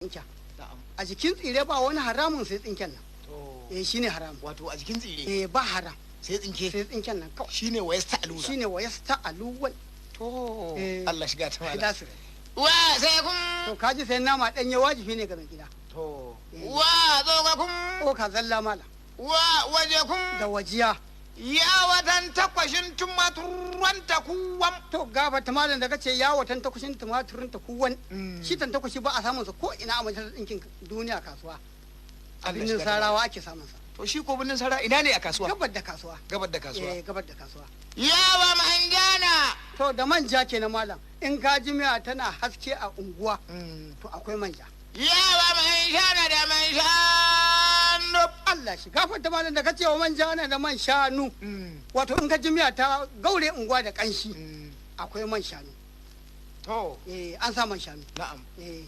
Tsinken. Na'am. A jikin tsire ba wani haramun sai tsinken nan. To. Eh, shine haram. Wato a jikin tsire. Eh, ba haram. Sai tsinke. Sai tsinken nan kawai. Shine wa yasta'aluna. Shine wa yasta'aluwan. To. Eh. Allah shiga ta malam. Hida su. Wa sai kun. To kaji sayan nama ɗanye wajibi ne ga mai gida. To. Eh. Wa zoga kun. Ko ka zalla malam. Wa waje kun. Da wajiya. Ya watan takwashin tumaturan takuwan. To gafata malam da kace ya watan takushin tumaturin takuwan. Shi tantakwashi ba a samun sa ko ina a majalisar ɗinkin duniya kasuwa. A Allah birnin shiga ta malam. Sarawa ake samun sa. To shi ko birnin Sara ina ne a kasuwa? Gabar da kasuwa. Gabar da kasuwa. Eh, gabar da kasuwa. Yawa manjana. To da manja kenan malam. In ka ji miya tana haske a unguwa to akwai manja. Yawa manjana da manshanu. Allah shi gafarta malam da kace wa manja na da man shanu. Wato in ka ji miya ta gaure unguwa da kanshi akwai man shanu. To. Eh, an sa man shanu. Na'am. Eh.